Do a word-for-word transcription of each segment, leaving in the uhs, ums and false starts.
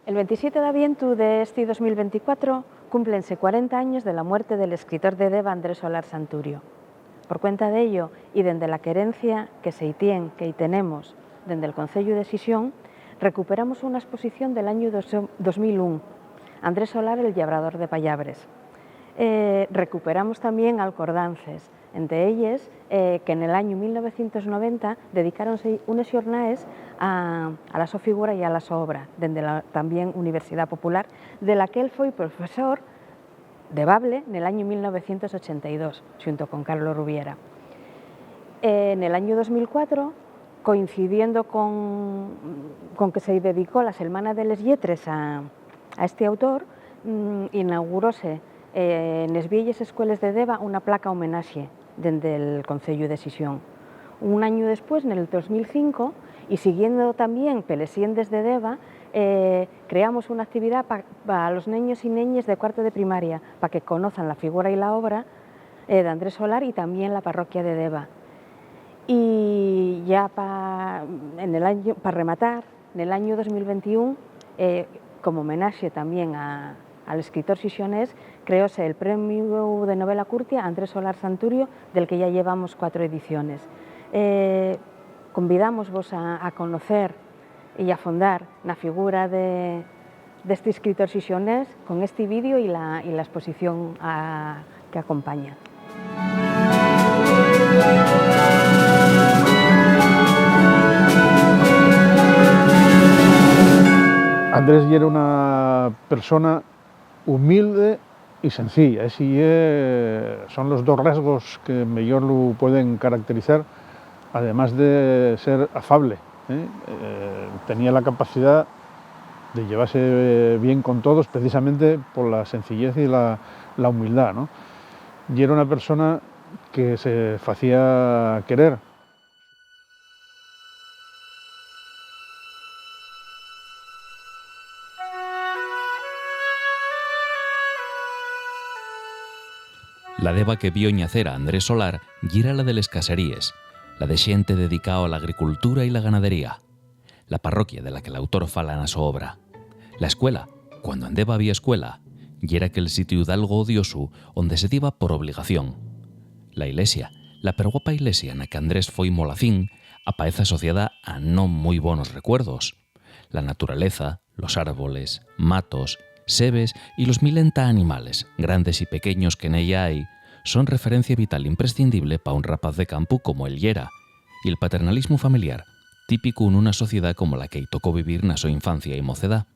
El veintisiete d'avientu d'esti dos mil venticuatro cúmplense cuarenta años de la muerte del escritor de Deva Andrés Solar Santurio. Por cuenta d'ello, y dende la querencia que se-y tien, que-y tenemos, dende'l Conceyu de Xixón, recuperamos una esposición del añu dos, dos mil un, Andrés Solar, el llabrador de pallabres. Eh, recuperamos tamién alcordances, ente elles, eh, que nel añu mil novecientos noventa dedicáronse unes xornaes a, a la so figura y a la so obra, dende la tamién Universidá Popular, de la que él foi profesor de bable nel añu mil novecientos ochenta y dos, xunto con Carlos Rubiera. Eh, nel añu dos mil cuatro, coincidiendo con, con que se dedicó la Selmana de les Lletres a, a esti autor, mm, inauguróse, eh, nes vielles escueles de Deva una placa homenaxe dende'l Conceyu de Xixón. Un añu después, nel dos mil cinco, y siguiendo tamién peles siendes de Deva, eh, creamos una actividá pa, pa los neños y neñes de cuarto de primaria, pa que conozan la figura y la obra, eh, d'Andrés Solar y tamién la parroquia de Deva. Y ya pa, en el añu, pa rematar, nel añu dos mil ventiún, eh, como homenaxe tamién a, al escritor xixonés, creóse el Premiu de Novela Curtia Andrés Solar Santurio, del que ya llevamos cuatro ediciones. Eh, convidámosvos a, a conocer y a fondar na figura de, d'esti escritor xixonés con esti vídeo y la, y la esposición a, que acompaña. Andrés yera una persona humilde y sencilla. Esi ye, son los dos rasgos que meyor lu pueden caracterizar, además de ser afable, ¿eh? Eh, tenía la capacidad de llevase bien con todos, precisamente por la sencillez y la, la humildad, ¿no? Yera una persona que se facía querer. La Deva que vio ñacer a Andrés Solar yera la de les caseríes, la de xente dedicao a la agricultura y la ganadería. La parroquia de la que l'autor fala na so obra. La escuela, cuando en Deva había escuela, yera aquel sitiu d'algo odiosu onde se diba por obligación. La ilesia, la perguapa ilesia na que Andrés foi molacín, apaez asociada a non mui bonos recuerdos. La naturaleza, los árboles, matos, sebes y los milenta animales, grandes y pequeños, que nella hai, son referencia vital imprescindible pa un rapaz de campu como él yera, y el paternalismu familiar, típicu nuna sociedá como la que-y tocó vivir na so infancia y mocedá.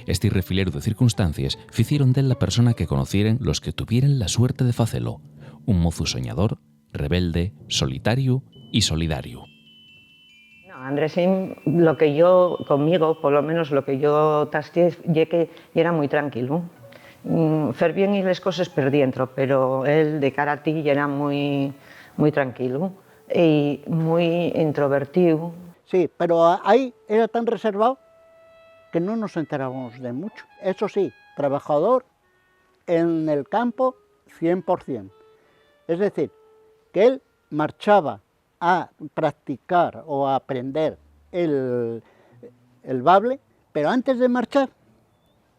Esti refileru de circunstancies ficieron d'él la persona que conocieren los que tuvieren la suerte de facelo, un mozu soñador, rebelde, solitariu y solidariu. No, Andresín, lo que yo, conmigo, por lo menos lo que yo tastié, ye que yera mui tranquilu. Mm, fer bien-y les coses per dientro, pero él de cara a ti yera mui, mui tranquilu y mui introvertíu. Sí, pero a-, ahí era tan reservao que no nos enterábamos de mucho. Eso sí, trabajador en el campo cien por cien. Es decir, que él marchaba a practicar o a aprender el, el bable, pero antes de marchar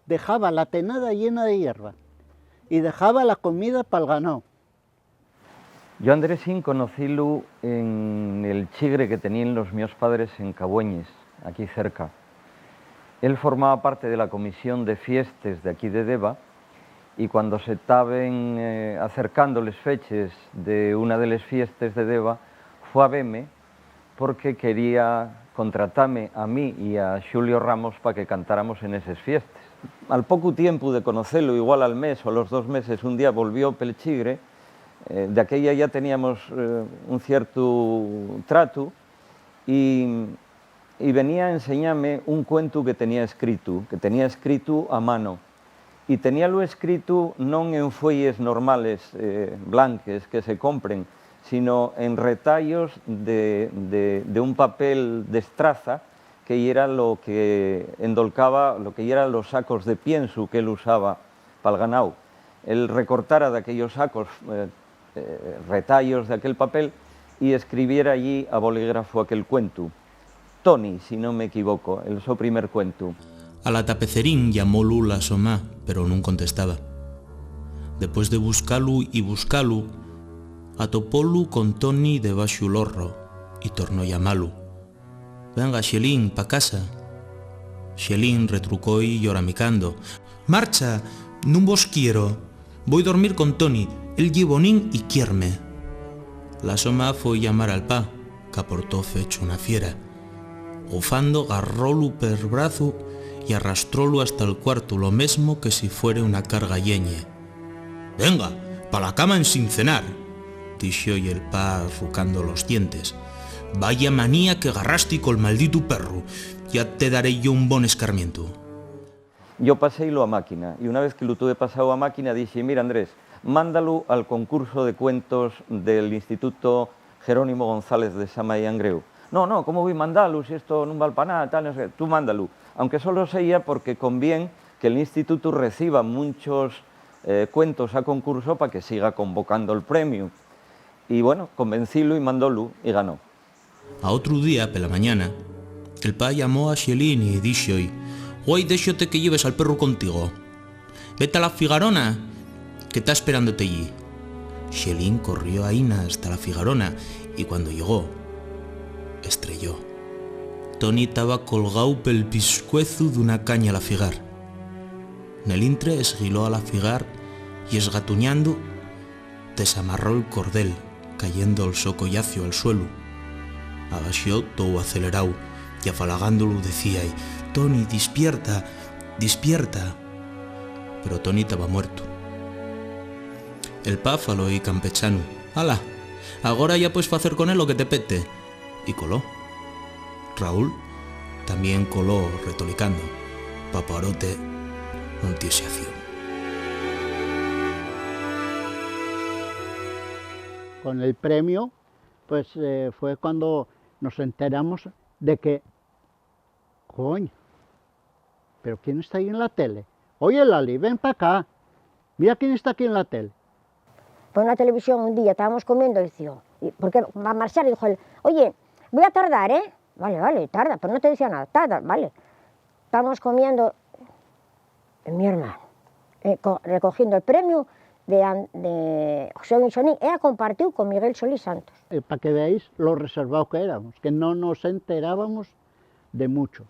dejaba la tenada llena de hierba y dejaba la comida pa'l ganao. Yo a Andresín conocílu en el chigre que teníen los mios padres en Cabueñes, aquí cerca. Él formaba parte de la comisión de fiestes de aquí de Deva, y cuando se taben, eh, acercando les feches de una de les fiestes de Deva, fue a veme porque quería contratame a mí y a Xulio Ramos pa que cantáramos en eses fiestes. Al pocu tiempu de conocelu, igual al mes o los dos meses, un día volvió pel chigre. Eh, d'aquella ya teníamos, eh, un ciertu tratu y, y venía a enseñame un cuentu que tenía escritu, que tenía escritu a mano. Y teníalu escritu non en fueyes normales, eh, blanques que se compren, sino en retayos de, de, de un papel d'estraza que yera lo que endolcaba, lo que yera los sacos de piensu que él usaba pa'l ganau. Él recortara d'aquellos sacos, eh, eh, retayos d'aquel papel y escribiera allí a bolígrafu aquel cuentu. Toni, si non m'equivoco, el so primer cuentu. Al atapecerín llamólu la so ma, pero nun contestaba. Depués de buscalu y buscalu, atopólu con Toni debaxu'l horro y tornó llamalu. "Venga, Xelín, pa casa." Xelín retrucó-y lloramicando: "Marcha, nun vos quiero. Voi dormir con Toni, él ye bonín y quiérme." La so ma foi llamar al pa, qu'aportó fecho una fiera. Gufando, garrólu per brazu y arrastrólu hasta'l cuartu, lo mesmo que si fuere una carga lleñe. "Venga, pa la cama ensin cenar", dixo-y el pa arrucando los dientes. "Vaya manía que garrasti col malditu perru, ya te daré yo un bon escarmientu." Yo paséilu a máquina, y una vez que lu tuve pasáu a máquina, dixi: "Mira, Andrés, mándalu al concurso de cuentos del Instituto Jerónimo González de Sama y Angreu". "No, no, ¿cómo voy a mandarlo si esto no vale para nada, tal, no sé qué?". "Tú mándalo, aunque solo sea porque conviene que el instituto reciba muchos, eh, cuentos a concurso para que siga convocando el premio". Y bueno, convencílo y mandólo y ganó. A otru día, pela mañana, el pa llamó a Xelín y díxo-y: "Güei, déxote que lleves al perru contigo. Vete a la figarona, que ta esperándote ellí". Xelín corrió aína hasta la figarona y, cuando llegó, estrelló. Toni taba colgáu pel piscuezu d'una caña a la figar. Nel intre esguiló a la figar y, esgatuñando, desamarró'l cordel, cayendo el so collacio al suelu. Abaxó tou aceleráu y, afalagándolu, decía-y: "Toni, dispierta, dispierta". Pero Toni taba muertu. El pa faló-y campechanu: "Ala, agora ya pues facer con él lo que te pete". Y coló. Raúl tamién coló retolicando. Paparote nun tiese acción. Con el premio, pues, eh, fue cuando nos enteramos de que, coño, ¿pero quién está ahí en la tele? Oye, Lali, ven pa acá. Mira quién está aquí en la tele. Por una televisión un día estábamos comiendo, dice, y, porque va a marchar, dijo él: "Oye, voy a tardar, ¿eh?". "Vale, vale, tarda, pero no te decía nada, tarda, vale". Estábamos comiendo, eh, mi hermano, eh, co-, recogiendo el premio de An-, de Xolín Xolín, ella compartió con Miguel Solís Santos. Eh, pa que veáis lo reservado que éramos, que no nos enterábamos de mucho.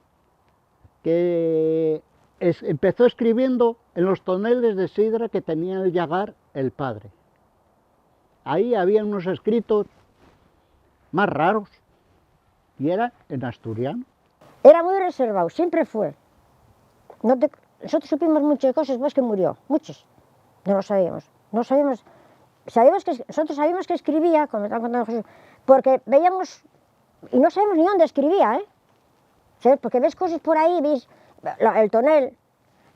Que es-, empezó escribiendo en los toneles de sidra que tenía en el llagar el padre. Ahí había unos escritos más raros, y era en asturiano. Era muy reservado, siempre fue. No te, nosotros supimos muchas cosas después que murió, muchas. No lo sabíamos. No sabíamos, sabíamos que, nosotros sabíamos que escribía, como me están contando Jesús, porque veíamos, y no sabemos ni dónde escribía, ¿eh? ¿Sabes? Porque ves cosas por ahí, ves la, el tonel,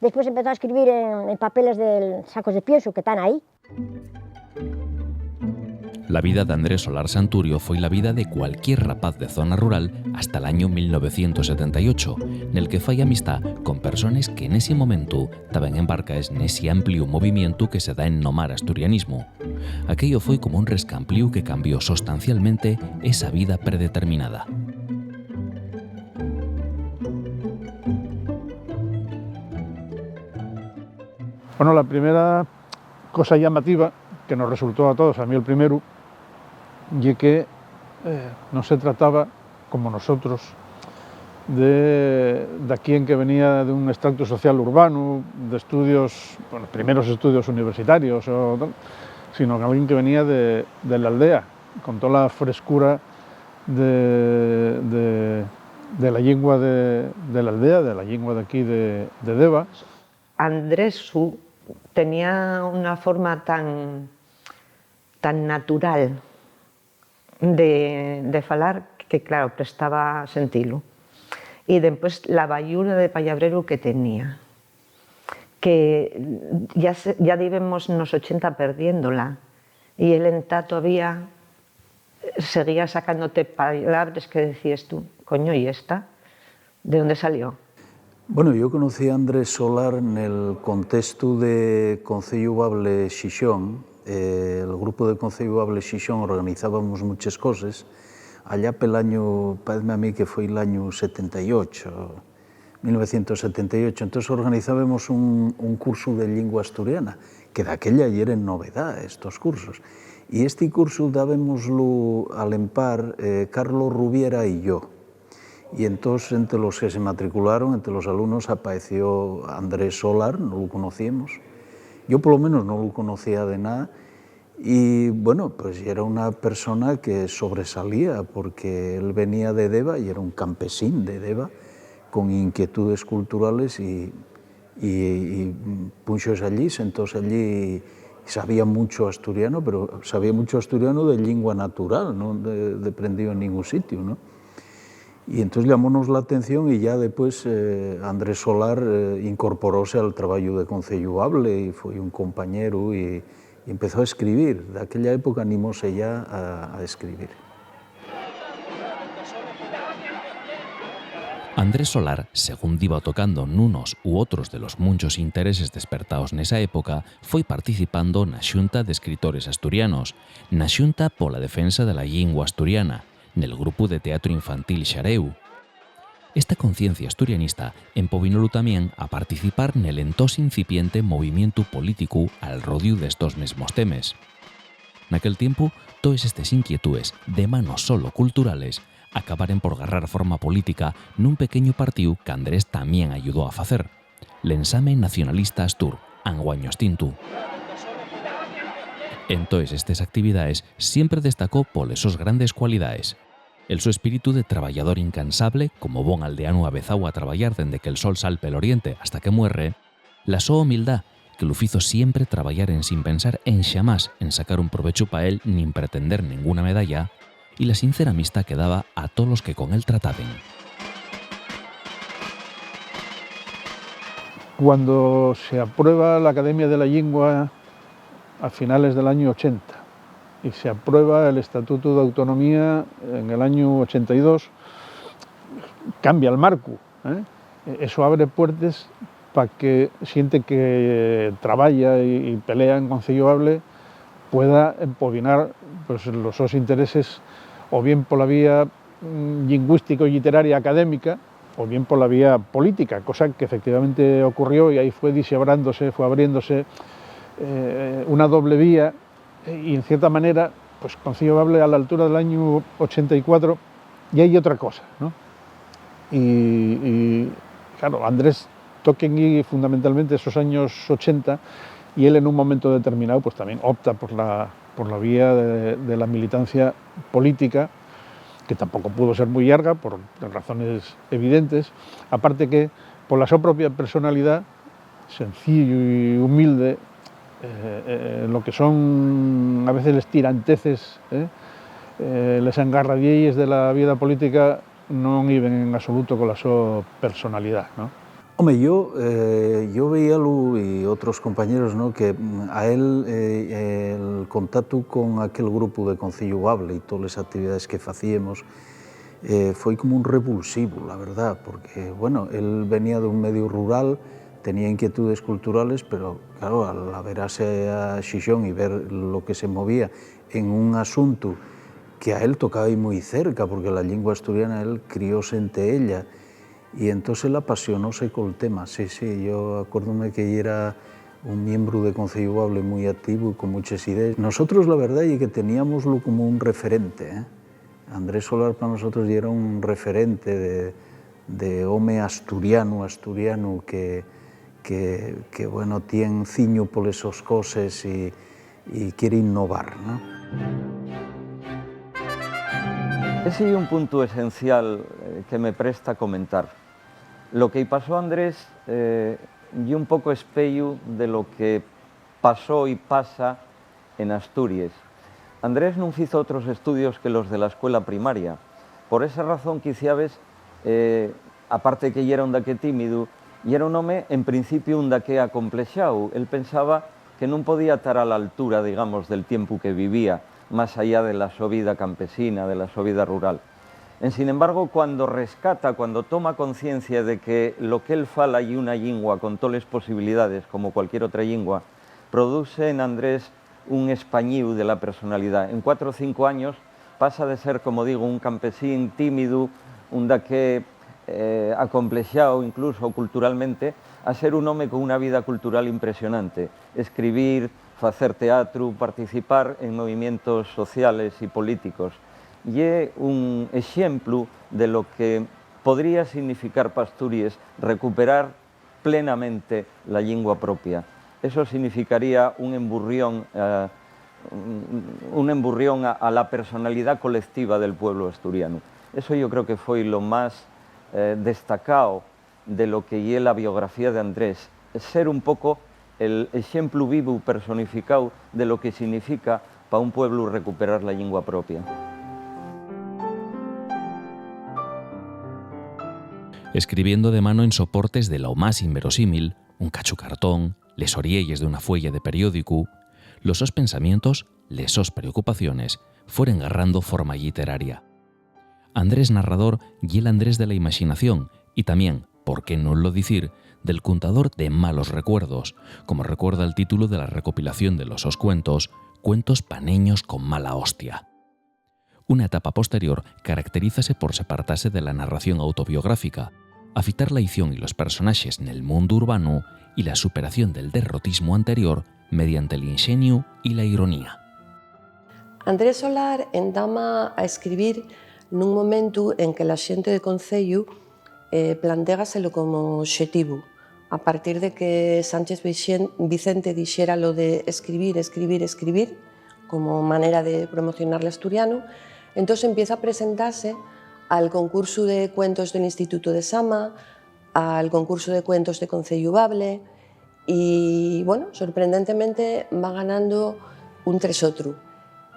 después empezó a escribir en, en papeles de sacos de pienso que están ahí. La vida d'Andrés Solar Santurio foi la vida de cualquier rapaz de zona rural hasta l'añu mil novecientos setenta y ocho, nel que fai amistá con persones que nesi momentu taben embarcaes nesi ampliu movimientu que se da en nomar asturianismu. Aquello foi como un rescampliu que cambió sostancialmente esa vida predeterminada. Bueno, la primera cosa llamativa que nos resultó a todos, a mí el primero, ye que, eh, no se trataba, como nosotros, de, de alguien que venía de un extracto social urbano, de estudios, bueno, primeros estudios universitarios, o tal, sino que alguien que venía de, de la aldea, con toda la frescura de, de, de la lengua de, de la aldea, de la lengua de aquí de, de Deva. Andrés su-, tenía una forma tan, tan natural de, de falar que, claro, prestaba sentilu. Y después la bayura de pallabreru que tenía, que ya se, ya divemos nos ochenta perdiéndola, y él entá todavía seguía sacándote palabres que decíes tú: "Coño, ¿y esta? ¿De dónde salió?". Bueno, yo conocí a Andrés Solar nel contestu de Conceyu Bable Xixón. Eh, el grupo de Conceyu Bable Xixón organizábamos muches coses. Allá pel añu, paezme a mí que foi l'añu setenta y ocho, Mil novecientos setenta y ocho. Entós organizábemos un, un cursu de llingua asturiana, que daquella yeren novedá estos cursos. Y esti cursu dábemoslu al empar, eh, Carlos Rubiera y yo. Y entós, ente los que se matricularon, ente los alumnos, apaeció Andrés Solar, no lu conocíemos. Yo, polo menos, no lu conocía de nada. Y, bueno, pues yera una persona que sobresalía, porque él venía de Deva, y era un campesín de Deva, con inquietudes culturales, y, y, y punxóse allí, sentóse allí, y sabía mucho asturiano, pero sabía mucho asturiano de llingua natural, no de, de prendío en ningún sitiu, ¿no? Y entós llamónos la atención, y ya depués, eh, Andrés Solar, eh, incorporóse al trabayu de Conceyu Able, y foi un compañeru, y, y empezó a escribir. Daquella época animóse ya a, a escribir. Andrés Solar, según diba tocando nunos u otros de los munchos intereses despertaos nesa época, foi participando na Xunta d'Escritores Asturianos, na Xunta pola Defensa de la Llingua Asturiana, nel grupu de teatru infantil Xareu. Esta conciencia asturianista empovinólu tamién a participar nel entós incipiente movimientu políticu al rodiu d'estos mesmos temes. Naquel tiempu, toes estes inquietúes, de mano solo culturales, acabaren por garrar forma política nun pequeñu partíu qu'Andrés tamién ayudó a facer, l'Ensame Nacionalista Astur, anguaño estintu. En toes estes actividaes siempre destacó poles sos grandes cualidaes: el so espíritu de trabayador incansable, como bon aldeanu avezáu a trabayar dende que'l sol sal pel oriente hasta que muerre, la so humildá, que lu fizo siempre trabayar ensin pensar enxamás en sacar un provechu pa él nin pretender nenguna medalla, y la sincera amistá que daba a tolos que con él trataben. Cuando se aprueba la Academia de la Llingua a finales del año ochenta y se aprueba el Estatuto de Autonomía en el año ochenta y dos, cambia el marco, ¿eh? Eso abre puertes pa que xente que trabaya y, y pelea en Conceyu Able pueda empobinar, pues, los sos intereses, o bien pola vía, mm, llingüístico-lliteraria académica, o bien pola vía política, cosa que efectivamente ocurrió, y ahí fue dixebrándose, fue abriéndose, eh, una doble vía, y en cierta manera, pues, Conceyu Able, a la altura del año ochenta y cuatro, ya hay otra cosa, ¿no? Y, y, claro, Andrés Toquengui, fundamentalmente esos años ochenta, y él en un momento determinado, pues, también opta por la, por la vía de, de la militancia política, que tampoco pudo ser muy larga, por razones evidentes, aparte que, por la so propia personalidá, sencillo y humilde, eh, eh, lo que son a veces les tiranteces, eh, eh, les engarradielles de la vida política, non iben en absoluto con la so personalidá, ¿no? Home, yo, eh, yo veíalu y otros compañeros, ¿no? Que, mm, a él, eh, el contactu con aquel grupu de Conceyu Able y toles actividades que facíemos, eh, foi como un revulsivu, la verdá, porque, bueno, él venía d'un mediu rural, tenía inquietudes culturales, pero, claro, al averase a Xixón y ver lo que se movía en un asuntu que a él tocaba y mui cerca, porque la llingua asturiana, él crióse ente ella, y entós él apasionóse col tema. Sí, sí, yo acuérdome que yera un miembru de Conceyu Able mui activu y con muches idees. Nosotros, la verdá ye que teníamoslu como un referente, ¿eh? Andrés Solar pa nosotros yera un referente de, de home asturianu, asturianu que, que, que, bueno, tien ciñu poles sos coses y, y quiere innovar, ¿no? Ese ye un puntu esencial, eh, que me presta comentar. Lo que-y pasó a Andrés, eh, ye un poco espeyu de lo que pasó y pasa en Asturies. Andrés nun fizo otros estudios que los de la escuela primaria. Por esa razón, quiciabes, eh, aparte que yera un daqué tímidu, yera un home, en principiu, un daqué acomplexáu. Él pensaba que nun podía tar a l'altura, digamos, del tiempu que vivía, más allá de la so vida campesina, de la so vida rural. Ensin embargo, cuando rescata, cuando toma conciencia de que lo qu'él fala ye una llingua con toles posibilidaes, como cualquier otra llingua, produzse en Andrés un españíu de la personalidá. En cuatro o cinco años pasa de ser, como digo, un campesín tímidu, un daqué eh, acomplexáu incluso culturalmente, a ser un home con una vida cultural impresionante. Escribir, facer teatru, participar en movimientos sociales y políticos. Ye un exemplu de lo que podría significar p'Asturies recuperar plenamente la llingua propia. Eso significaría un emburrión, eh, un, un emburrión a, a la personalidá colectiva del pueblo asturianu. Eso yo creo que foi lo más, eh, destacao de lo que ye la biografía de Andrés, ser un poco el exemplu vivu personificáu de lo que significa pa un pueblu recuperar la llingua propia. Escribiendo de mano en soportes de lo más inverosímil, un cachu cartón, les orielles d'una fueya de periódicu, los sos pensamientos, les sos preocupaciones, fueren garrando forma lliteraria. Andrés Narrador ye l'Andrés de la imaxinación y tamién, por qué nun lo dicir, del cuntador de malos recuerdos, como recuerda'l títulu de la recopilación de los sos cuentos, Cuentos pa neños con mala hostia. Una etapa posterior caracterízase por separtase de la narración autobiográfica, afitar la aición y los personaxes nel mundu urbanu y la superación del derrotismu anterior mediante l'inxeniu y la ironía. Andrés Solar entama a escribir nun momentu en que la xente de Conceyu, eh, plantégase-lo como oxetivu. A partir de que Sánchez Vixen-, Vicente dixera lo de escribir, escribir, escribir, como manera de promocionar l'asturianu, entós empieza a presentase al concursu de cuentos del Institutu de Sama, al concursu de cuentos de Conceyu Bable, y, bueno, sorprendentemente va ganando un tres otru.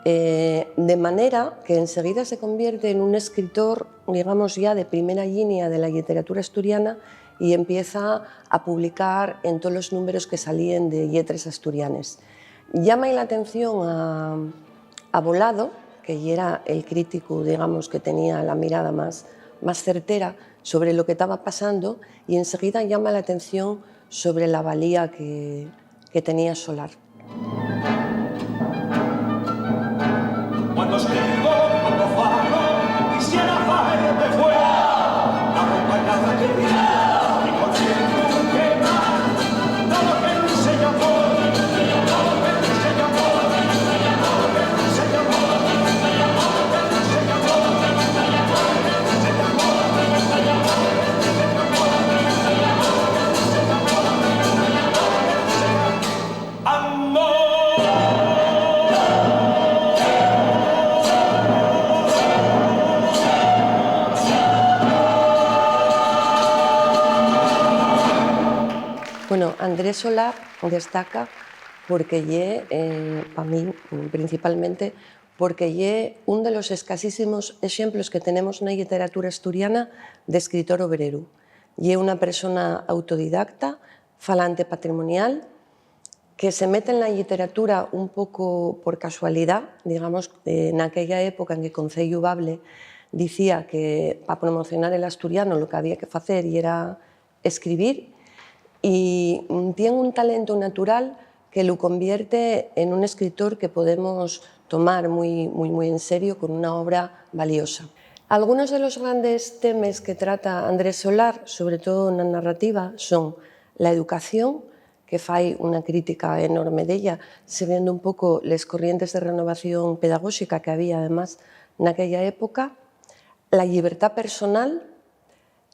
Eh, de manera que enseguida se convierte en un escritor, digamos, ya de primera llinia de la lliteratura asturiana y empieza a publicar en tolos númberos que salíen de Lletres Asturianes. Llama-y l'atención a, a Volado, que yera el críticu, digamos, que tenía la mirada más, más certera sobre lo que taba pasando, y enseguida llama l'atención sobre la valía que, que tenía Solar. Bueno, Andrés Solar destaca porque ye, eh, pa min, principalmente, porque ye un de los escasísimos exemplos que tenemos na lliteratura asturiana d'escritor obreru. Ye una persona autodidacta, falante patrimonial, que se mete na lliteratura un poco por casualidá, digamos, eh, naquella época en que Conceyu Bable dicía que pa promocionar el asturiano lo que había que facer yera escribir, y tien un talento natural que lu convierte en un escritor que podemos tomar mui, mui, mui en serio con una obra valiosa. Algunos de los grandes temes que trata Andrés Solar, sobre todo na narrativa, son la educación, que fai una crítica enorme d'ella, siguiendo un poco les corrientes de renovación pedagóxica que había, además, naquella época, la llibertá personal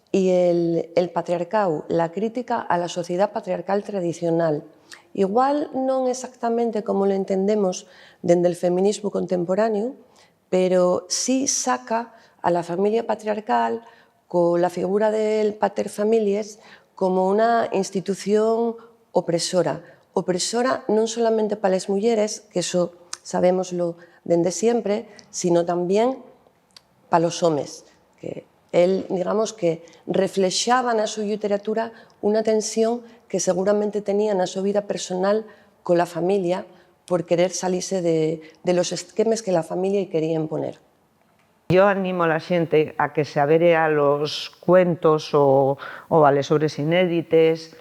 y el, el patriarcáu, la crítica a la sociedá patriarcal tradicional. Igual non exactamente como lo entendemos dende el feminismu contemporáneu, pero sí saca a la familia patriarcal co la figura del pater familias como una institución opresora. Opresora non solamente pa les muyeres, que eso sabémoslo dende siempre, sino tamién pa los homes, que él, digamos, que reflexaba na so lliteratura una tensión que seguramente tenía na so vida personal cola familia por querer salise de, de los esquemes que la familia-y quería imponer. Yo animo a la xente a que se avere a los cuentos o, o a les obres inédites,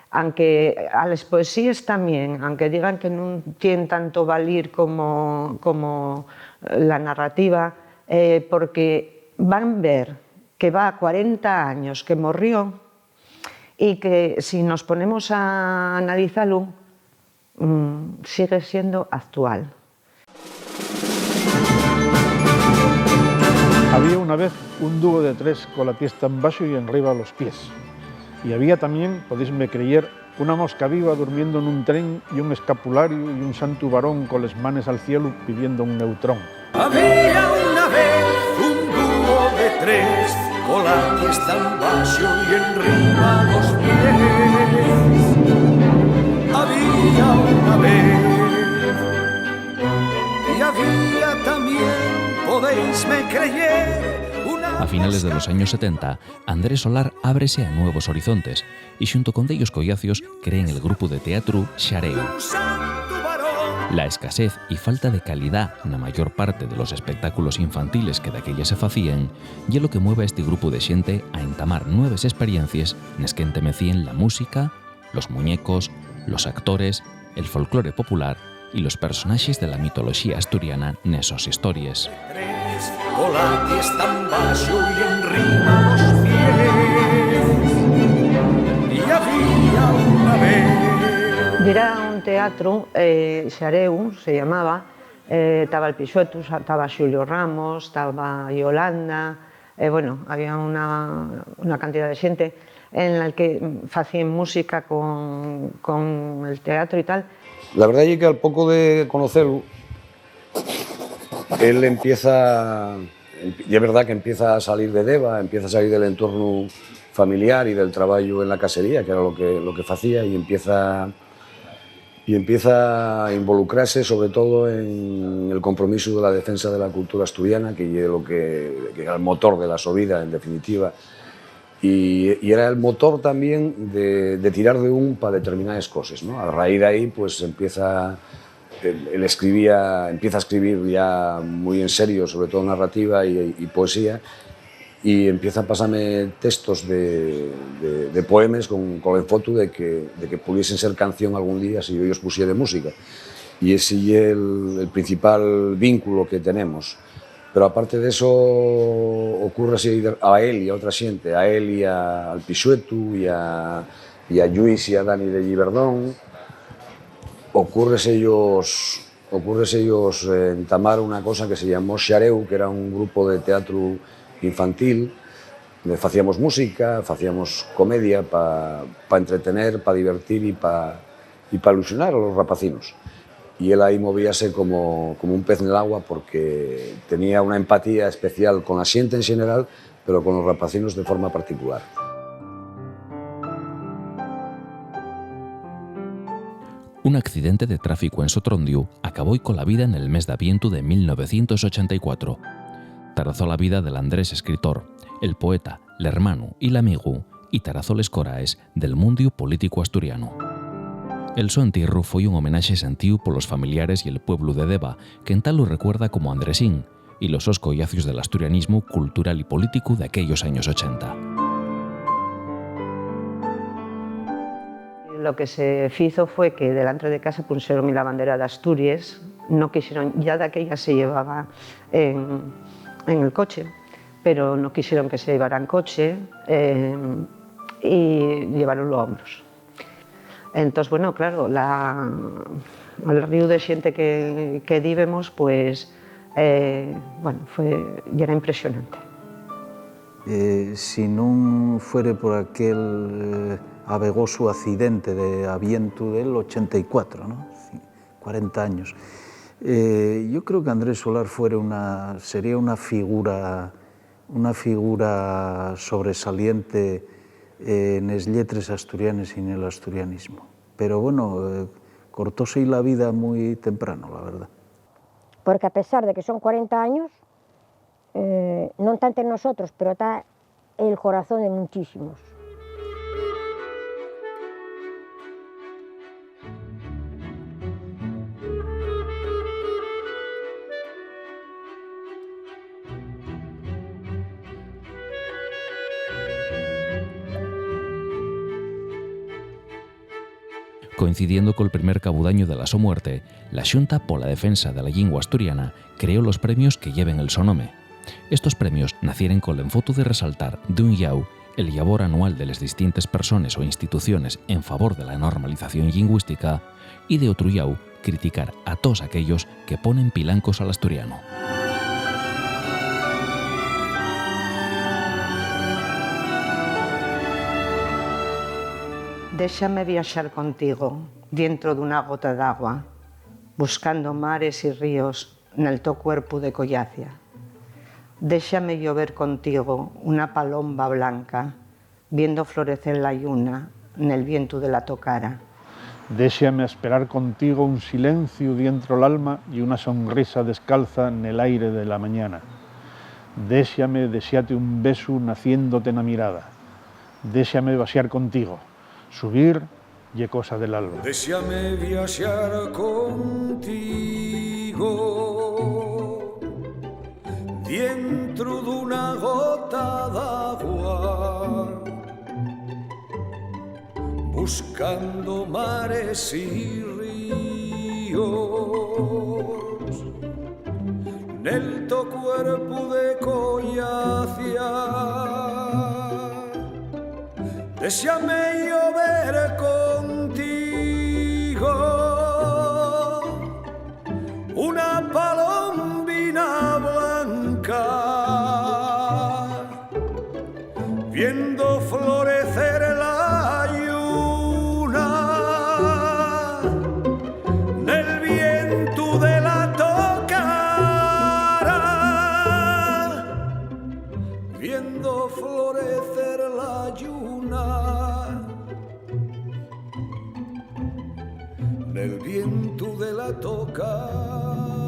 anque a les poesíes tamién, anque digan que nun tien tanto valir como, como la narrativa, eh, porque van ver Que va cuarenta años que morrió y que, si nos ponemos a analizalu, mm, sigue siendo actual. Había una vez un dúo de tres cola tiesta en baxo y enriba los pies. Y había tamién, podéisme creyer, una mosca viva durmiendo nun tren y un escapulariu y un santu varón coles manes al cielu pidiendo un neutrón. Había una vez un dúo de tres, cola tiesta en baxo y enriba los pies. Había una vez, y había tamién, podéisme creyer, una... A finales de los años setenta, Andrés Solar ábrese a nuevos horizontes y, xunto con dellos collacios, creen el grupu de teatru Xareu. La escasez y falta de calidá na mayor parte de los espectáculos infantiles que daquella se facíen ye lo que mueve a esti grupu de xente a entamar nueves esperiencies nes qu'entemecíen la música, los muñecos, los actores, el folclore popular y los personaxes de la mitoloxía asturiana nes sos histories. Tres, cola tiesta en baxo y enriba los pies. Y había una vez. Yera un teatru, eh, Xareu se llamaba, eh, taba el Pixuetu, sa-, taba Xulio Ramos, taba Yolanda, eh, bueno, había una, una cantidad de xente en la que facían música con, con el teatro y tal. La verdá ye que al poco de conocelu, él empieza, y es verdad que empieza a salir de Deva, empieza a salir del entorno familiar y del trabajo en la casería, que era lo que, lo que facía, y empieza, y empieza a involucrarse sobre todo en el compromiso de la defensa de la cultura asturiana, que ye lo que, que era el motor de la so vida, en definitiva. Y, y era el motor también de, de tirar de un pa determinaes coses, ¿no? A raíz de ahí, pues, empieza, él, él escribía, empieza a escribir ya muy en serio, sobre todo narrativa y, y poesía, y empieza a pasarme textos de, de, de poemes con, con el enfotu de que, de que pudiesen ser canción algún día si yo ellos pusiera música. Y ese es el, el principal vínculo que tenemos. Pero aparte de eso, ocurre así a él y a otra xente, a él y a, al Pixuetu y a, y a Lluís y a Dani de Lliberdón, ocurre ellos, ocurre ellos, eh, entamar una cosa que se llamó Xareu, que era un grupo de teatro infantil, donde facíamos música, facíamos comedia pa, pa entretener, pa divertir y pa, y pa ilusionar a los rapacinos. Y él ahí movíase como, como un pez en el agua porque tenía una empatía especial con la xente en general, pero con los rapacinos de forma particular. Un accidente de tráficu en Sotrondiu acabó-y cola vida nel mes d'avientu de mil novecientos ochenta y cuatro. Tarazó la vida del Andrés escritor, el poeta, l'hermanu y l'amigu, y tarazó les coraes del mundiu políticu asturianu. El so entierru foi un homenaxe sentíu polos familiares y el pueblu de Deva, qu'entá lu recuerda como Andresín, y los sos collacios del asturianismu cultural y políticu d'aquellos años ochenta. Lo que se fizo fue que delantre de casa puxeron la bandera d'Asturies, no quixeron, ya daquella se llevaba en, en el coche, pero no quixeron que se llevara en coche, eh, y lleváronlo a hombros. Entós, bueno, claro, la, el río de xente que, que díbemos, pues, eh, bueno, fue, yera impresionante. Eh, si nun fuere por aquel, eh, abegosu accidente de avientu del ochenta y cuatro, ¿no? Cuarenta años. Eh, yo creo que Andrés Solar fuera una, sería una figura, una figura sobresaliente, eh, nes lletres asturianes y nel asturianismo. Pero, bueno, eh, cortóse-y la vida mui temprano, la verdá. Porque a pesar de que son cuarenta años, eh, non ta ente nosotros, pero ta el corazón de munchísimos. Coincidiendo col primer cabudañu de la so muerte, la Xunta pola Defensa de la Llingua Asturiana creó los premios que lleven el so nome. Estos premios nacieren col enfotu de resaltar, d'un llau, el llabor anual de les distintes persones o instituciones en favor de la normalización llingüística y, de otru llau, criticar a toos aquellos que ponen pilancos al asturianu. Déxame viaxar contigo dientro d'una gota d'agua, buscando mares y ríos nel to cuerpu de collacia. Déxame llover contigo una palomba blanca, viendo florecer la lluna nel vientu de la to cara. Déxame asperar contigo un silenciu dientro l'alma y una sonrisa descalza nel aire de la mañana. Déxame dexate un besu naciéndote na mirada. Déxame baxar contigo. Subir ye cosa del alba. Déxame viaxar contigo dientro d'una gota d'agua, buscando mares y ríos nel to cuerpu de collacia. Déxame llover contigo una palombina blanca, viendo florecer la lluna nel vientu de la to cara, viendo florecer la lluna nel vientu de la to cara.